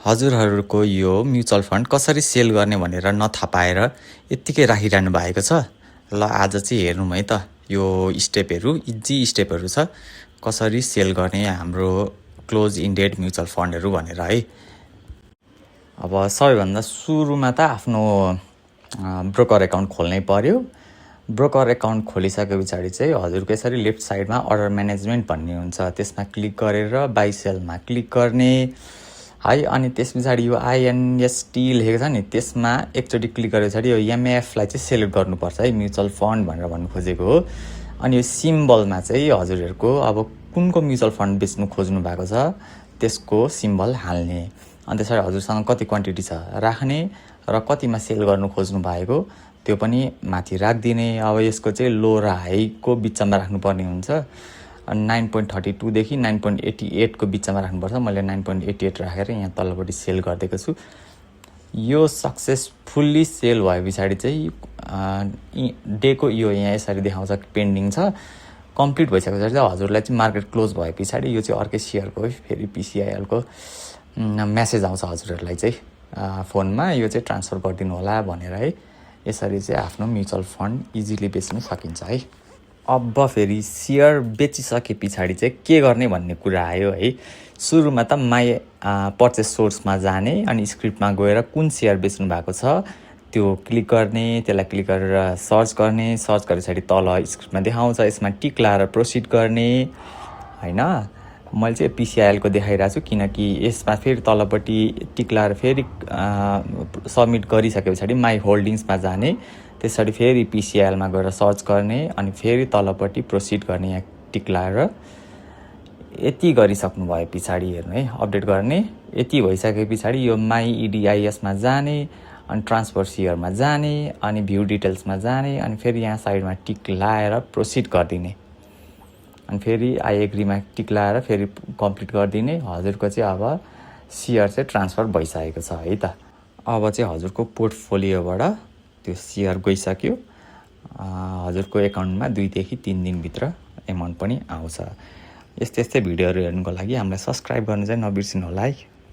हजुरहरूको यो mutual fund कसरी सेल गर्ने भनेर नथाहा पाएर यत्तिकै राखिरहनु भएको छ। ल आज चाहिँ हेरौँ है त यो स्टेपहरू, इजी स्टेपहरू छ कसरी सेल गर्ने हाम्रो क्लोज इन्डेड म्युचुअल फन्डहरू भनेर है। अब सबैभन्दा सुरुमा त आफ्नो ब्रोकर एकाउन्ट खोल्नै पर्यो। ब्रोकर एकाउन्ट खोलिसके पछाडि चाहिँ हजुरको यसरी लेफ्ट साइडमा अर्डर म्यानेजमेन्ट भन्ने हुन्छ, त्यसमा क्लिक गरेर बाई सेलमा क्लिक गर्ने है। अनि त्यस पछाडि यो आइएनएसटी लेखेको छ नि, त्यसमा एकचोटि क्लिक गरे पछाडि यो एमएएफलाई चाहिँ सेलेक्ट गर्नुपर्छ है, म्युचुअल फन्ड भनेर भन्नु खोजेको हो। अनि यो सिम्बलमा चाहिँ हजुरहरूको अब कुनको म्युचुअल फन्ड बेच्नु खोज्नु भएको छ त्यसको सिम्बल हाल्ने। अनि त्यसरी हजुरसँग कति क्वान्टिटी छ राख्ने र कतिमा सेल गर्नु खोज्नु भएको त्यो पनि माथि राखिदिने। अब यसको चाहिँ लो र हाईको बिचमा राख्नुपर्ने हुन्छ। 9.32 देखि 9.88 को बिचमा राख्नुपर्छ। मैले 9.88 राखेर यहाँ तल्लोपट्टि सेल गरिदिएको छु। यो सक्सेसफुल्ली सेल भए पछाडि चाहिँ डेको यो यहाँ यसरी देखाउँछ पेन्डिङ छ। कम्प्लिट भइसके पछाडि चाहिँ हजुरलाई चाहिँ मार्केट क्लोज भए पछाडि यो चाहिँ अर्कै सेयरको फेरि पिसिआइएलको मेसेज आउँछ हजुरहरूलाई चाहिँ फोनमा, यो चाहिँ ट्रान्सफर गरिदिनु होला भनेर है। यसरी चाहिँ आफ्नो म्युचुअल फन्ड इजिली बेच्न सकिन्छ है। अब फेरि सेयर बेचिसके पछाडि चाहिँ के गर्ने भन्ने कुरा आयो है। सुरुमा त माई पर्चेस सोर्समा जाने अनि स्क्रिप्टमा गएर कुन सेयर बेच्नु भएको छ त्यो क्लिक गर्ने, त्यसलाई क्लिक गरेर सर्च गर्ने। सर्च गरे पछाडि तल स्क्रिप्टमा देखाउँछ, यसमा टिक लाएर प्रोसिड गर्ने हैन। मैले चाहिँ पिसिआइएलको देखाइरहेको छु किनकि यसमा फेरि तलपट्टि टिक लाएर फेरि सबमिट गरिसके पछाडि माई होल्डिङ्समा जाने, त्यसरी फेरि पिसिआइएलमा गएर सर्च गर्ने अनि फेरि तलपट्टि प्रोसिड गर्ने यहाँ टिक लाएर। यति गरिसक्नु भए पछाडि हेर्नु है, अपडेट गर्ने। यति भइसके पछाडि यो माई इडिआइएसमा जाने अनि ट्रान्सफर सेयरमा जाने अनि भ्यू डिटेल्समा जाने अनि फेरि यहाँ साइडमा टिक लाएर प्रोसिड गरिदिने अनि फेरि आई एग्रीमा टिक लाएर फेरि कम्प्लिट गरिदिने। हजुरको चाहिँ अब सेयर चाहिँ ट्रान्सफर भइसकेको छ है त। अब चाहिँ हजुरको पोर्टफोलियोबाट त्यो सेयर गइसक्यो। हजुरको एकाउन्टमा 2 देखि 3 दिनभित्र एमाउन्ट पनि आउँछ। यस्तै भिडियोहरू हेर्नुको लागि हामीलाई सब्सक्राइब गर्नु चाहिँ नबिर्सिनु होला है।